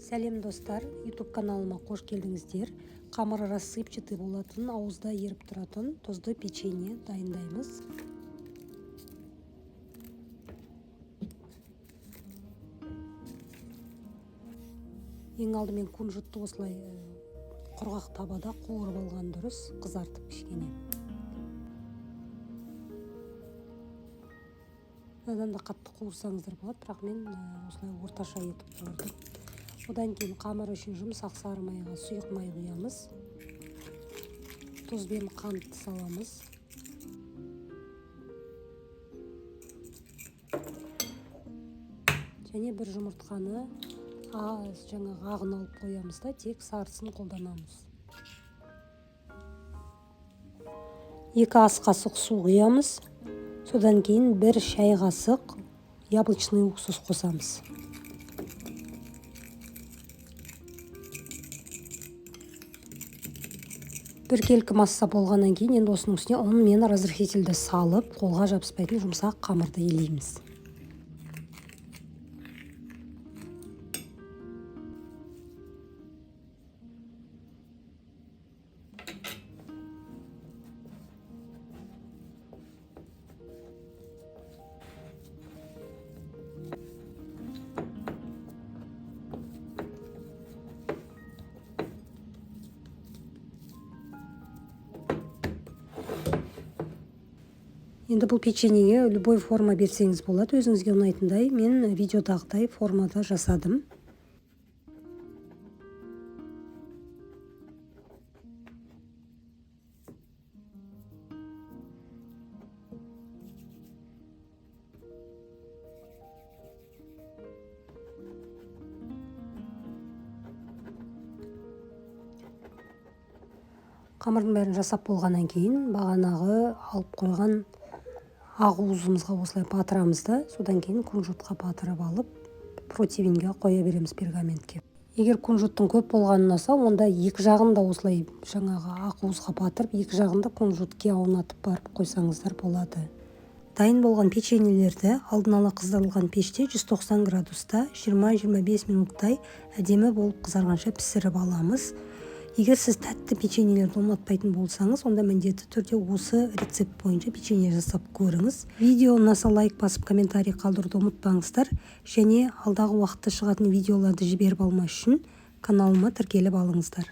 Сәлем, достар! YouTube каналыма қош келдіңіздер! Қамыры рассыпчатый болатын, ауызда еріп тұратын тұзды печенье дайындаймыз. Ең алдымен кунжутты осылай құрғақ табада қуырып алған дұрыс, қызартып кішкене. Мынадан да қатты қуырсаңыздар болады, бірақ мен осылай орташа етіп қуырдым. Одан кейін қамыр үшін жұмсақ сары майға сұйық май құямыз, тұз бен қантты саламыз. Және бір жұмыртқаны жаңағы ағын алып қоямыз да, тек сарысын қолданамыз. 2 ас қасық су құямыз. Содан кейін 1 шай қасық яблочный уксус қосамыз. Біркелкі масса болғаннан кейін енді осының үстіне ұн мен разрыхлительді салып, қолға жабыспайтын жұмсақ қамырды илейміз. Енді бұл печеньеге любой форма берсеңіз болады, өзіңізге ұнайтындай. Мен видеодағыдай формада жасадым. Қамырдың бәрін жасап болғаннан кейін бағанағы алып қойған ақ уызымызға осылай батырамыз да, содан кейін кунжутқа батырып алып, противеньге қоя береміз, пергаментке. Егер кунжуттың көп болғаны ұнаса, онда екі жағын да осылай жаңағы ақ уызға батырып, екі жағын да кунжутке аунатып барып қойсаңыздар болады. Дайын болған печеньелерді алдын ала қыздырылған пеште 190 градуста 20-25 минуттай әдемі болып қызарғанша пісіріп аламыз. Егер сіз тәтті печеньелерді ұнатпайтын болсаңыз, онда міндетті түрде осы рецепт бойынша печенье жасап көріңіз. Видео ұнаса, лайк басып, комментарий қалдыруды ұмытпаңыздар. Және алдағы уақытта шығатын видеоларды жіберіп алмас үшін каналыма тіркеліп алыңыздар.